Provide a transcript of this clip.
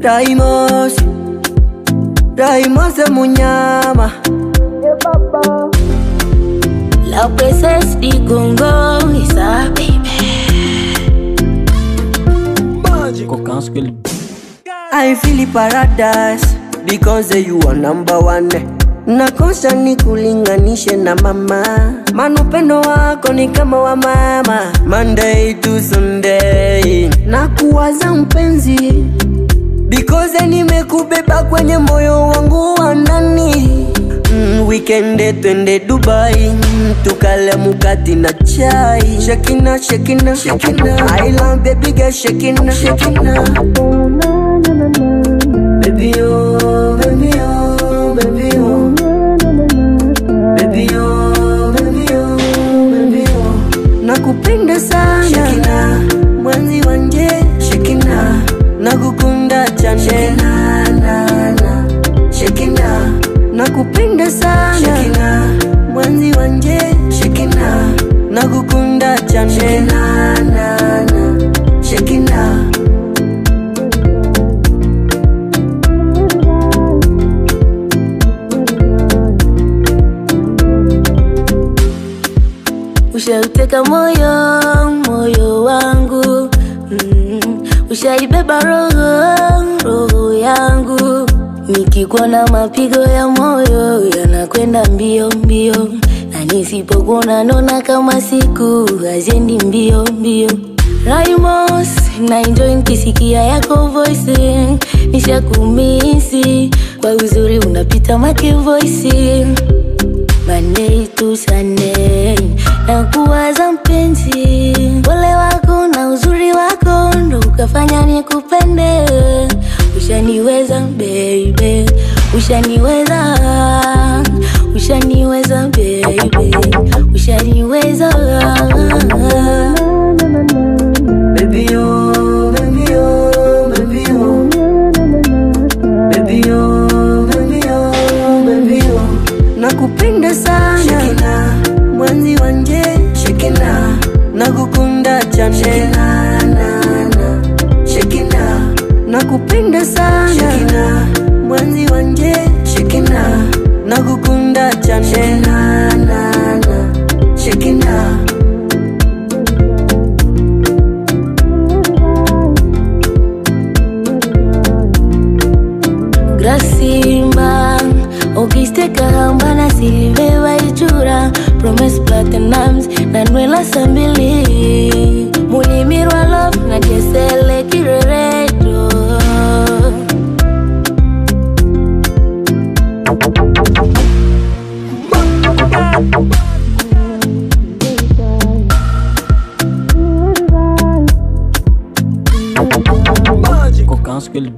Raimos, Raimos munyama. La princesse du Congo, isa baby. I feel in paradise because you are number one. Nakosa nikulinganishe na mama, maana upendo wako ni kama wa mama. Monday to Sunday nakuwaza mpenzi, because nimekubeba kwenye moyo wangu wa ndani. Weekend twende Dubai, tukale mukati na chai. Shekina, shekina, shekina, I love baby girl, shekina, shekina. Baby oh, baby oh, baby oh. Baby oh, baby oh, baby oh. Nakupenda sana Shekina, mwenzi wanje Shekina, nakukunda chane Shekina, na, na. Shekina, nakupenda sana Shekina, mwenzi wanje Shekina, nakukunda chane Shekina, na, na. Shekina. Ushauteka moyo, moyo wangu, ushaibeba roho, roho yangu. Nikikuona mapigo ya moyo yanakwenda mbio mbio, na nisipokuona naona kama siku haziendi mbio mbio. Raimos, na enjoy nikisikia yako voice, nishakumisi kwa uzuri unapita make voice. Monday to Sunday nakuwaza mpenzi, pole wako na uzuri wako ndo ukafanya nikupende. Ushaniweza baby, ushaniweza, ushaniweza baby, ushaniweza. Baby oh, baby oh, baby oh. Baby oh, baby oh, baby oh. Nakupenda sana Shekina, mwenzi wanje Shekina, nakukunda chane Shekina, na, na. Shekina, nakupenda sana Shekina, mwenzi wanje Shekina, nakukunda chane Shekina, na, na. Shekina. Grasimba, Auguste Karamba na Sylvie Waichura, Promise Platinums na Nwela Sambili, Mulimirwa Love na Jesele Kirereto. Kokanskul.